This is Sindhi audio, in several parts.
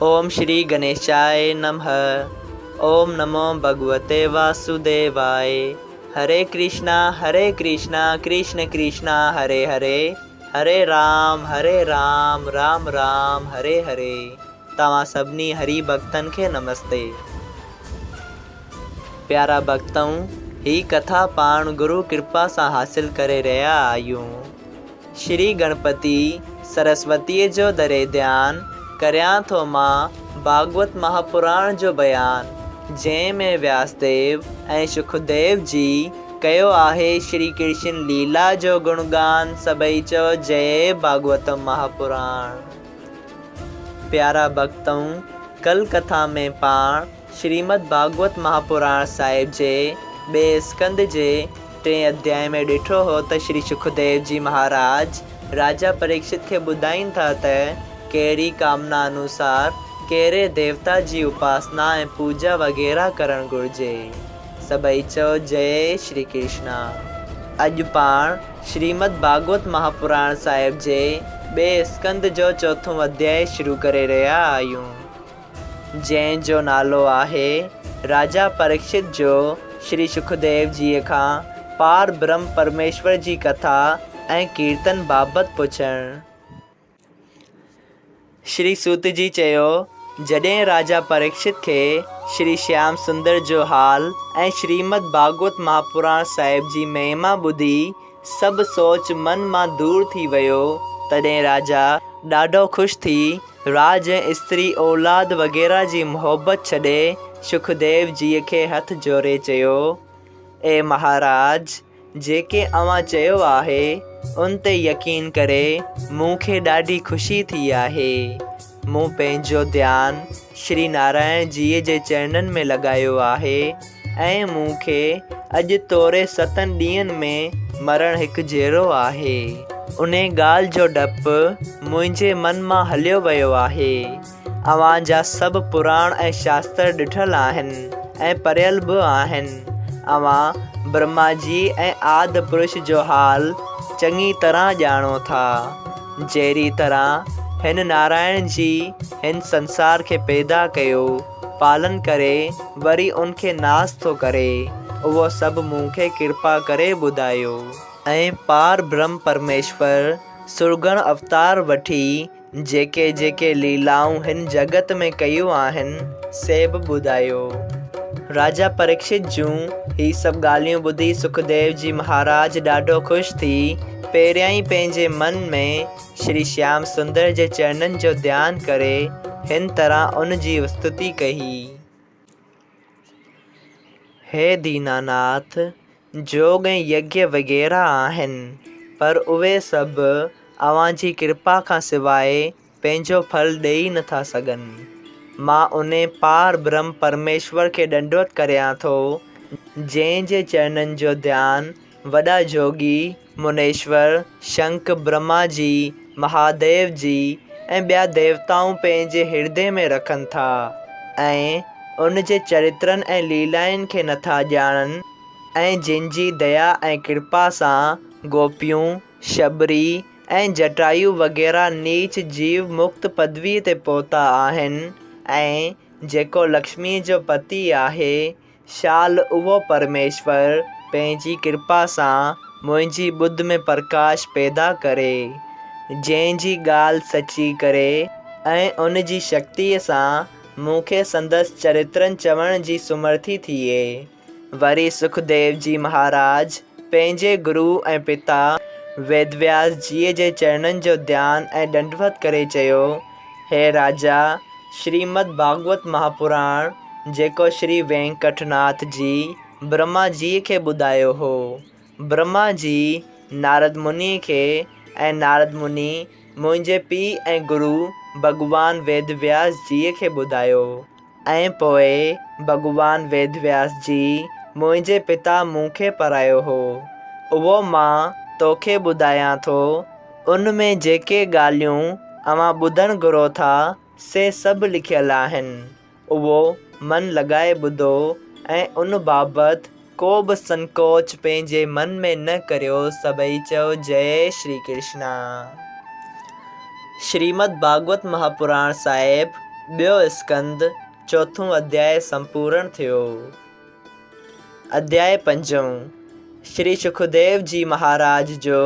اوم شري گنيشاء نمه اوم نمو ڀڳوتي واسوديواء هري ڪرشنا هري ڪرشنا ڪرشن ڪرشنا هري هري هري رام هري رام رام رام هري هري توهان سڀني هري ڀڳتن کي نمستي. پيارا ڀڳتؤ هي ڪٿا پاڻ گرو ڪرپا سان حاصل ڪري رهيا آهيون. شري گڻپتي سرسوتيء جو ڌري ڌيان، ڪريان ٿو مان ڀاڳوت مهاپراڻ جو بيان، جنهن ۾ وياسديو ۽ شڪديو جي ڪيو آهي شري ڪرشن ليلا جو گڻگان سڀئي چئو جئي ڀاڳوتم مهاپراڻ. پيارا ڀڳتؤ! ڪل ڪٿا ۾ پاڻ شريمد ڀاڳوت مهاپراڻ صاحب جي ٻئي اسڪنڌ جي ٽئين اڌيائي ۾ ڏٺو هو ته شري شڪديو جي مهاراج راجا پريڪشت کي ٻڌائين ٿا ته ڪهڙي ڪامنا انوسار ڪهڙي ديوتا جي اپاسنا ۽ پوڄا وغيره ڪرڻ گهرجي. سڀئي چئو جئي شري ڪرشنا. اڄ پاڻ شريمد ڀاڳوت مهاپراڻ صاحب جي ٻئي اسڪنڌ جو چوٿون اڌيائي شروع ڪري رهيا آهيون. جنهن جو نالو آهي راجا پريڪشت جو شري شڪديو جيء کان پار برهم پرميشور جي ڪٿا ۽ ڪيرتن بابت پڇڻ. شري سوت جي چيو، جڏهن راجا پريڪشت کي شري شيام سندر جو حال ۽ شريمد ڀاڳوت مهاپراڻ صاحب جي مهما ٻڌي سڀ سوچ من مان دور ٿي ويو، تڏهن راجا ڏاڍو خوش ٿي راڄ ۽ استري اولاد وغيره جي محبت ڇڏي شڪديو جيء کي هٿ جوڙي چيو، اي مهاراج! جيڪي اوهان چيو آهي، ان تي يقين ڪري مون کي ڏاڍي خوشي ٿي آهي. مون پنهنجو ڌيان شري نارائڻ جيء جي چرنن ۾ لڳايو آهي ۽ مون کي اڄ توڙي ستن ڏينهن ۾ مرڻ هڪجهڙو آهي. انهي ڳالهه جو ڊپ منهنجي من مان هليو ويو آهي. اوهان جا سڀ پراڻ ۽ شاستر ڏٺل آهن ۽ پڙهيل به آهن. اوهان برهما جي ۽ آد پرش جو حال چڱي طرح ڄاڻو ٿا. جهڙي طرح هن نارائڻ جي هن سنسار کي پيدا ڪيو، پالن ڪري وري ان کي ناس ٿو ڪري، اهو سڀ مون کي ڪرپا ڪري ٻڌايو. ۽ پار برهم پرميشور سرگڻ اوتار وٺي جيڪي جيڪي ليلائون هن جڳت ۾ ڪيون آهن، سي به ٻڌايو. راجا پريڪشت جون هي سڀ ڳالهيون ٻڌي سکديو جي مهاراج ڏاڍو خوش ٿي پهريائين پنهنجي من ۾ شري شيام سندر جي چرنن جو ڌيان ڪري هن طرح ان جي استتي ڪئي. هي ديناناٿ! جوڳ ۽ يگيه وغيره آهن، پر اهي سڀ اوهان جي ڪرپا کان سواء پنهنجو ڦل ڏيئي نه ٿا سگهن. مان انهي پار برهم پرميشور کي ڏنڊوت ڪريان ٿو، جنهن جي چرنن جو ڌيان وڏا جوڳي، منيشور، شنک، برهما جي، مهاديو جي ۽ ٻيا ديوتائون پنهنجي هردي ۾ رکن ٿا ۽ ان جي چرترن ۽ ليلائن کي نٿا ڄاڻن ۽ جن جي ديا ۽ ڪرپا سان گوپيون، شبري ۽ جٽايو وغيره نيچ جيو مڪت پدويء تي پهتا آهن ۽ جيڪو لڪشميء جو پتي آهي، شال اهو پرميشور پنهنجي ڪرپا سان منهنجي ٻڌ ۾ پرڪاش پيدا ڪري، جنهن جي ڳالهه سچي ڪري ۽ ان جي شڪتيء سان مون کي سندس چرترن چوڻ جي سمرٿي ٿئي. وري سکديو جي مهاراج پنهنجي گرو ۽ پتا ويدوياس جيء جي چرنن جو ڌيان ۽ ڏنڊوت ڪري چيو، هي راجا! شريمد ڀاڳوت مهاپراڻ جيڪو شري وينڪٽناٿ جي برهما جيء کي ٻڌايو هو. برهما جي نارد منيء کي ۽ نارد مني منهنجي پيء ۽ گرو ڀڳوان ويد وياس جيء کي ٻڌايو ۽ پوء ڀڳوان ويد وياس جي منهنجي پتا مون کي پڙهايو هو. اهو مان توکي ٻڌايان ٿو. ان ۾ جيڪي ڳالهيون اوهان ٻڌڻ گهرو ٿا، سي سڀ لکيل آهن. اهو من لڳائي ٻڌو ۽ ان بابت ڪو به سنڪوچ پنهنجي من ۾ نه ڪريو سڀئي چئو جئي شري ڪرشنا. شريمد ڀاڳوت مهاپراڻ صاحب ٻيو اسڪنڌ، چوٿون اڌياء سمپورڻ ٿيو. اڌياء پنجون، شري شڪديو جي مهاراج جو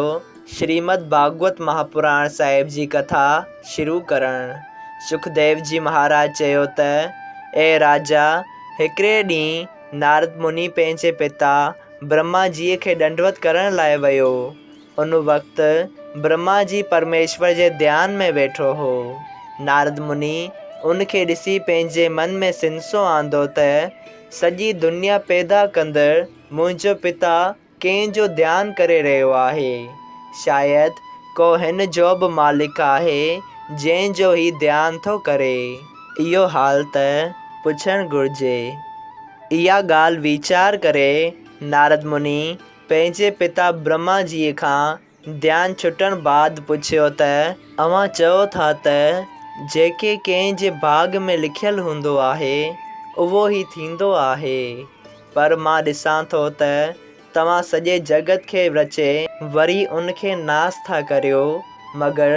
شريمد ڀاڳوت مهاپراڻ صاحب جي ڪٿا شروع ڪرڻ. شڪديو جي مهاراج چيو ته، اي راجا! هڪڙي ڏينهن نارد مني پنهنجي پتا برهما جيء کي ڏنڊوت ڪرڻ لاء ويو. ان وقت برهما جي پرميشور جي ڌيان ۾ ويٺو هو. نارد مني ان کي ڏسي پنهنجي من ۾ سنسو آندو ته سڄي دنيا پيدا ڪندڙ منهنجو پتا ڪنهن جو ڌيان ڪري رهيو آهي. شايد ڪو هن جو به مالڪ آهي جنهن جو هي ڌيان ٿو ڪري. اهو حال ته پڇڻ گهرجي. اها ڳالهه ويچار ڪري نارد مني پنهنجي پتا برهما جيء کان ڌيان ڇٽڻ بعد پڇيو ته. اوهان چئو ٿا ته جيڪي ڪنهن جي ڀاڳ ۾ لکيل هوندو آهي، اهو ئي ٿيندو آهي. پر مان ڏسان ٿو ته توهان سڄي جڳت کي رچي وري ان کي ناس ٿا ڪريو، مگر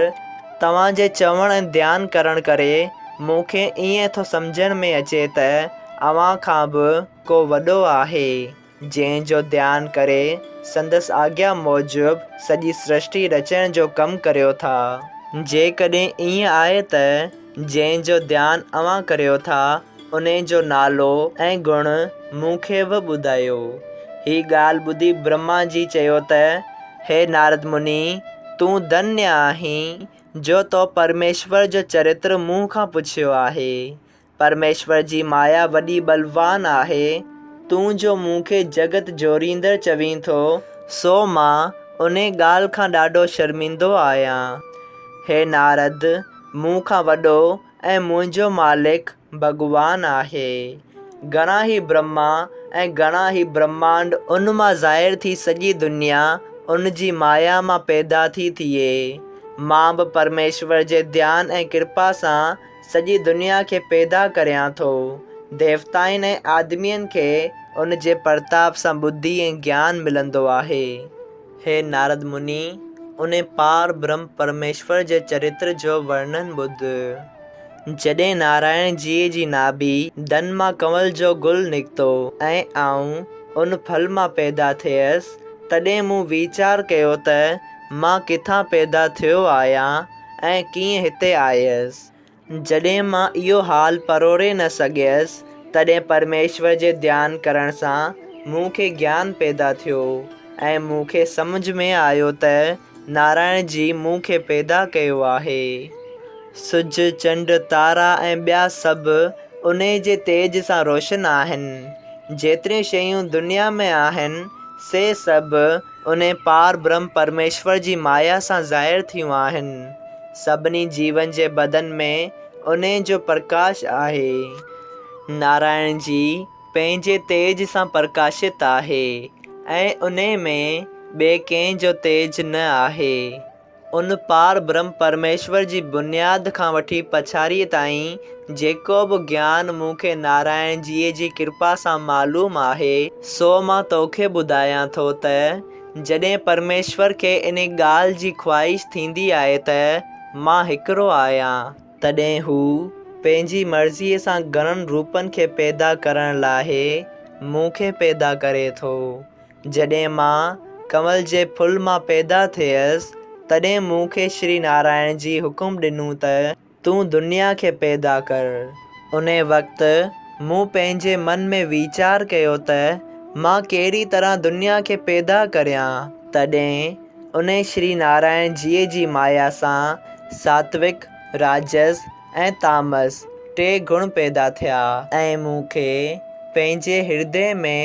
توهان جي چوڻ ۽ ڌيان ڪرڻ ڪري مون کي ائين ٿو سمجهڻ ۾ اچي ته اوهان کان به ڪو وڏو آهي. جنهن جو ڌيان ڪري سندس آگيا موجب سڄي سرشٽي رچڻ جو ڪم ڪريو ٿا. جيڪڏهن ائين آهي ته جنهن جو ڌيان اوهان ڪريو ٿا، انهي جو نالو ۽ گڻ مون کي به ٻڌايو. هي ڳالهه ٻڌي برهما جي چيو ته، هي نارد مني! تون ڌنيه آهين، جو تو پرميشور جو چرتر مون کان پڇيو آهي. پرميشور جي مايا وڏي ٻلوان آهي. تون جو مون کي جڳت جوڙيندڙ چوين ٿو، سو مان انهي ڳالهه کان ڏاڍو شرمندو آهيان. هي نارد، مون کان وڏو ۽ منهنجو مالڪ ڀڳوان آهي. گهڻا ئي برهما ۽ گهڻا ئي برهمانڊ ان مان ظاهر ٿي سڄي دنيا ان جي مايا مان پيدا ٿي ٿئي. مان به پرميشور جي ڌيان ۽ ڪرپا سان سڄي دنيا کي پيدا ڪريان ٿو. ديوتائن ۽ آدمين کي ان جي پرتاب سان ٻڌي ۽ گيان ملندو آهي. هي نارد مني! انهي پار برهم پرميشور جي چرتر جو ورڻن ٻڌ. جڏهن نارائڻ جيء جي ناڀي دن مان ڪنول جو گل نڪتو ۽ آئون ان ڦل مان پيدا ٿيس، تڏهن مون ويچار ڪيو ته مان ڪٿان پيدا ٿيو آهيان ۽ ڪيئن هتي آيس. جڏهن مان اهو حال پروڙي نه سگهيس، تڏهن پرميشور جي ڌيان ڪرڻ سان مون کي گيان پيدا ٿيو ۽ مون کي سمجهه ۾ آيو ته نارائڻ جي مون کي پيدا ڪيو آهي. سج، چنڊ، تارا ۽ ٻيا سڀ انهي جي تيج سان روشن آهن. جيتريون شيون دنيا ۾ آهن، سي سڀ انهي پار برهم پرميشور جي مايا سان ظاهر ٿيون آهن. سڀني جيون جي بدن ۾ انهي جو پرڪاش آهي. نارائڻ جي پنهنجي تيج سان پرڪاشت آهي ۽ انهي ۾ ٻئي ڪنهن جو تيج نه آهي. ان پار برهم پرميشور جي بنياد کان وٺي پڇاڙيء تائين جيڪو به گيان مون کي نارائڻ جيء جي ڪرپا سان معلوم آهي، سو مان توکي ٻڌايان ٿو ته جڏهن پرميشور کي انهي ڳالهه جي خواهش ٿيندي آهي ته مان هڪڙو آهيان، تڏهن هو پنهنجي مرضيء سان گهڻن روپن کي پيدا ڪرڻ لاء مون کي پيدا ڪري ٿو. جڏهن مان ڪنول جي ڦل مان پيدا ٿيس، تڏهن مون کي شري نارائڻ جي حڪم ڏنو ته تون دنيا کي پيدا ڪر. انهي وقت مون پنهنجي من ۾ ويچار ڪيو ته مان ڪهڙي طرح دنيا کي پيدا ڪريان. تڏهن انهي شري نارائڻ جيء جي مايا سان ساتوڪ، راجس ۽ تامس ٽي گڻ پيدا ٿيا. ۽ مون کي پنهنجي هردي ۾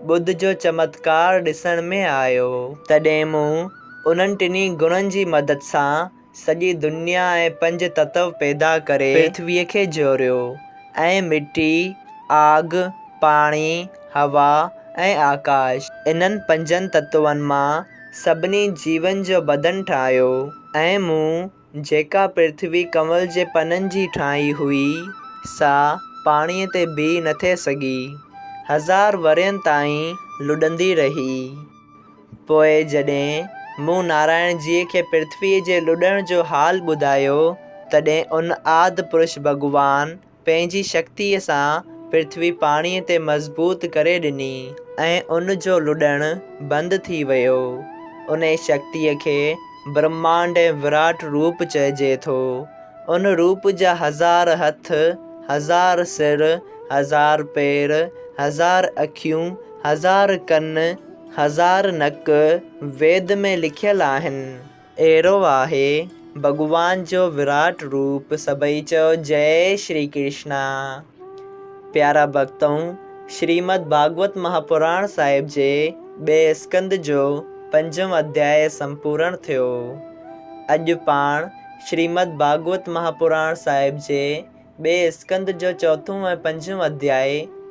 ٻڌ جو چمتڪار ڏسڻ ۾ آيو. تڏهن مون انهن ٽنهي گڻن جي مدد سان سڄي دنيا ۽ پنج تتو پيدا ڪري پرٿويء کي جوڙيو ۽ مٽي، آگ، پاڻي، هوا ۽ آڪاش، انهن پنجن تتون مان سڀني جيون جو بدن ٺاهيو ۽ مون جيڪا پرٿوي ڪنول جي پنن جي ٺاهي هئي، سا پاڻيء تي بيهي نه ٿي سگهي. هزار ورهين تائين لڏندي رهي. پوء جڏهن مون نارائڻ جيء کي پرٿويء جي لڏڻ جو حال ٻڌايو، تڏهن ان آد پرش ڀڳوان پنهنجي شڪتيء سان پرٿوي پاڻيء تي مضبوط ڪري ڏني ۽ ان جو لڏڻ بند ٿي ويو. انهي شڪتيء کي برهمانڊ ۽ وراٽ روپ چئجي ٿو. ان روپ جا هزار هٿ، هزار سر، هزار پير، هزار اکيون، هزار ڪن، هزار نڪ ويد ۾ لکيل آهن. اهڙو آهي ڀڳوان جو وراٽ روپ سڀئي چئو جئي شري ڪرشنا. پيارا ڀڳتؤ! شريمد ڀاڳوت مهاپراڻ صاحب جي ٻئي اسڪنڌ جو پنجون اڌياء سمپورڻ ٿيو. اڄ پاڻ شريمد ڀاڳوت مهاپراڻ صاحب جي ٻئي اسڪنڌ جو چوٿون ۽ پنجون اڌياء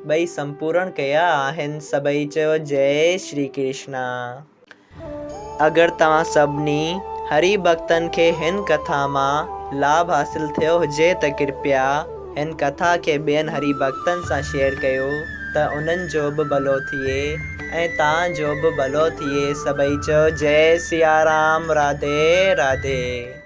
ٻئي سمپورڻ ڪيا آهن سڀئي چيو جئي شري ڪرشنا. اگر توهان سڀني هري ڀڳتن کي هن ڪٿا مان لاڀ حاصل ٿيو هجي ته ڪرپيا هن ڪٿا کي ٻين هري ڀڳتن سان شيئر ڪيو ته انهن جو به ڀلو ٿئي ۽ توهان جو به ڀلو ٿئي سڀئي چئو جئي سيارام راڌي راڌي.